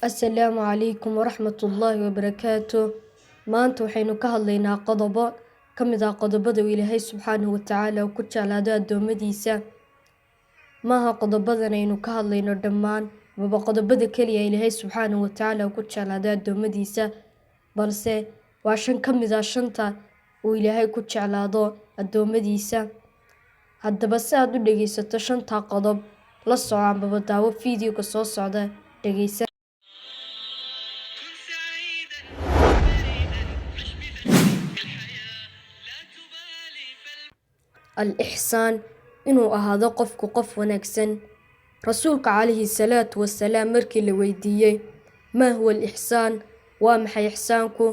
Asalaamu calaykum waraxmatullaahi wabarakaatu. Maanta waxaynu ka hadlaynaa qodobo ka mid ah qodobada uu Ilaahay subxaanahu wa tacaala uu ku jeclaado addoommadiisa. Maaha qodobadan aynu ka hadlayno dhammaan amaba qodobada keliya Ilaahay subxaanahu wa tacaala uu ku jeclaado addoommadiisa, balse waa shan ka mid ah shanta uu Ilaahay ku jeclaado addoommadiisa. Haddaba si aad u dhegeysato shantaa qodob, la soco amaba daawo fiidiyowga soo socda, dhegeysa. كن سعيدا فريدا، عش بذلك الحياة، لا تبالي فال Al-ixsaan, inuu ahaado qofku qof wanaagsan. Rasuulka calayhi salaatu wasalaam markii la weydiiyey: "Maa huwa al-ixsaan?" Waa maxay ixsaanku?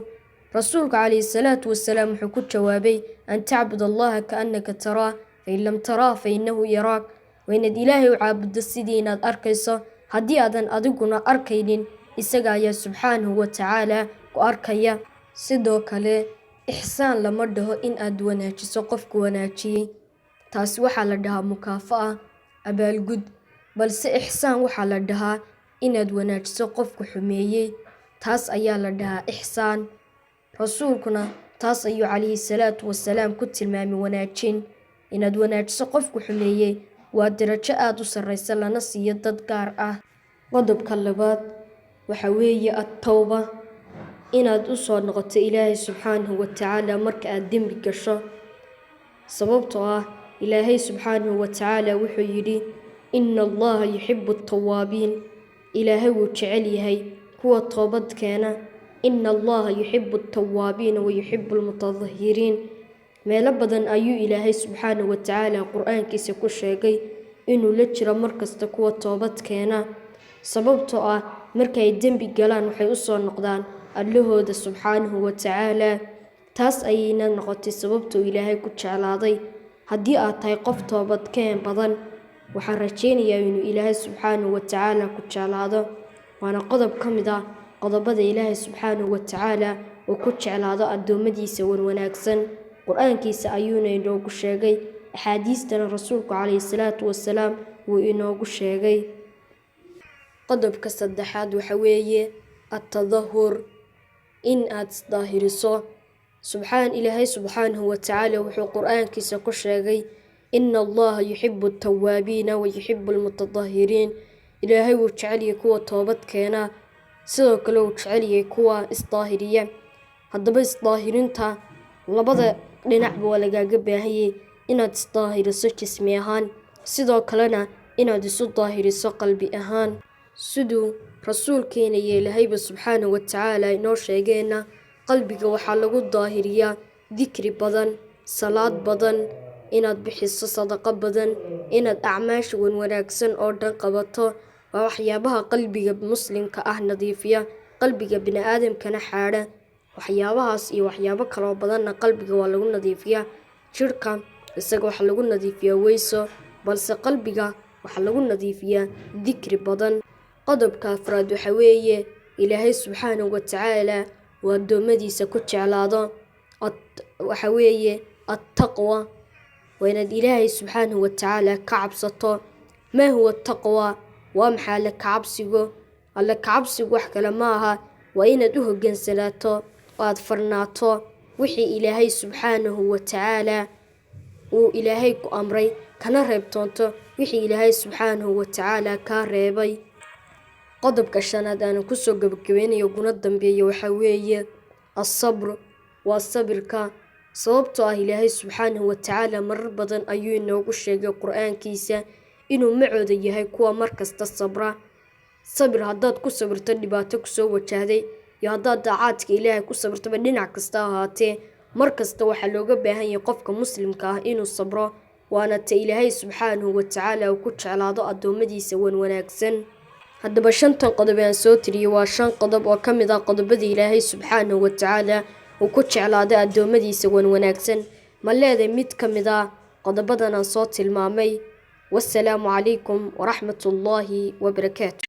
Rasuulka calayhi salaatu wasalaam wuxuu ku jawaabay: "An tacbud Allaha kaannaka taraah, fain lam taraah fa innahu yaraak." Waa inaad Ilaahay u caabuddo sidii inaad arkayso. Haddii aadan adiguna arkaynin, isaga ayaa subxaanahu wa tacaala ku arkaya. Sidoo kale ixsaan lama dhaho in aad wanaajiso qofku wanaajiyey. Taasi waxaa la dhahaa mukaafa'a, abaalgud. Balse ixsaan waxaa la dhahaa inaad wanaajiso qofku xumeeyey. Taas ayaa la dhahaa ixsaan. Rasuulkuna taas ayuu calayhi salaatu wasalaam ku tilmaamay wanaajin. Inaad wanaajiso qofku xumeeyey waa darajo aada u sarreysa, lana siiyo dad gaar ah. Qodobka labaad waxa weeye at-tawba, inaad u soo noqoto Ilaahay subxaanahu wa tacaala marka aad dembi gasho, sababtoo ah Ilaahay subxaanahu wa tacaala wuxuu yidhi: "Ina Allaha yuxibu attawaabiin." Ilaahay wuu jecel yahay kuwa toobad keena. "Ina Allaha yuxibu attawaabiina wa yuxibu almutatahhiriin." Meelo badan ayuu Ilaahay subxaanahu wa tacaala Qur-aankiisa ku sheegay inuu la jiro markasta kuwa toobad keena, sababtoo ah markay dembi galaan waxay u soo noqdaan Allahooda subxaanahu wa tacaala. Taas ayayna noqotay sababta uu Ilaahay ku jeclaaday. Haddii aad tahay qof toobadkeen badan, waxaan rajaynayaa inuu Ilaahay subxaanahu wa tacaala ku jeclaado. Waana qodob ka mid ah qodobada Ilaahay subxaanahu wa tacaala uu ku jeclaado addoommadiisa wanwanaagsan. Qur-aankiisa ayuuna inoogu sheegay, axaadiistana Rasuulku calayhi salaatu wasalaam wuu inoogu sheegay. Qodobka saddexaad waxa weeye at-tadahur, in aad isdaahiriso. Subxaan Ilaahay subxaanahu wa tacaala wuxuu Qur-aankiisa ku sheegay: "Ina Allaha yuxibu attawaabiina wa yuxibu almutatahhiriin." Ilaahay wuu jecelyahay kuwa toobad keena, sidoo kale wuu jecelyahay kuwa isdaahiriya. Haddaba isdaahirinta labada dhinacba waa lagaaga baahanyay: inaad isdaahiriso jismi ahaan, sidoo kalena inaad isu daahiriso qalbi ahaan. Siduu Rasuulkeena iyo Ilaahayba subxaanahu wa tacaala inoo sheegeena, qalbiga waxaa lagu daahiriyaa dikri badan, salaad badan, inaad bixiso sadaqo badan, inaad acmaasha wanwanaagsan oo dhan qabato. Waa waxyaabaha qalbiga muslimka ah nadiifiya, qalbiga bini-aadamkana xaadha. Waxyaabahaas iyo waxyaabo kaloo badanna qalbiga waa lagu nadiifiyaa. Jidhka isaga waxaa lagu nadiifiyaa weyso, balse qalbiga waxaa lagu nadiifiyaa dikri badan. Qodobka afraad waxa weeye Ilaahay subxaanahu wa tacaala uu addoommadiisa ku jeclaado, waxa weeye attaqwa. Waa inaad Ilaahay subxaanahu wa tacaala ka cabsato. Maa huwa taqwa? Waa maxay Alle kacabsigu? Alle kacabsigu wax kale ma aha, waa inaad u hoggaansanaato oo aad farnaato wixii Ilaahay subxaanahu wa tacaala uu Ilaahay ku amray, kana reebtoonto wixii Ilaahay subxaanahu wa tacaala kaa reebay. Qodobka shanaad aanan kusoo gabagabeynayo uguna dambeeya waxaa weeye asabr, waa sabirka, sababtoo ah Ilaahay subxaanahu wa tacaala marar badan ayuu inoogu sheegay Qur-aankiisa inuu macooda yahay kuwa markasta sabra. Sabir haddaad ku sabirto dhibaato kusoo wajahday iyo haddaad daacaadka Ilaahay ku sabirtaba, dhinac kasta ahaatee, mar kasta waxaa looga baahan yahay qofka muslimka ah inuu sabro. Waana ta Ilaahay subxaanahu wa tacaala uu ku jeclaado addoommadiisa wan wanaagsan. Haddaba shantan qodob ee aan soo tiriyey waa shan qodob oo ka mid ah qodobada Ilaahay subxaanahu wa tacaala uu ku jeclaado addoommadiisa wan wanaagsan. Ma leedahay mid ka mid ah qodobadan aan soo tilmaamay? Wasalaamu calaykum waraxmatullaahi wabarakaatu.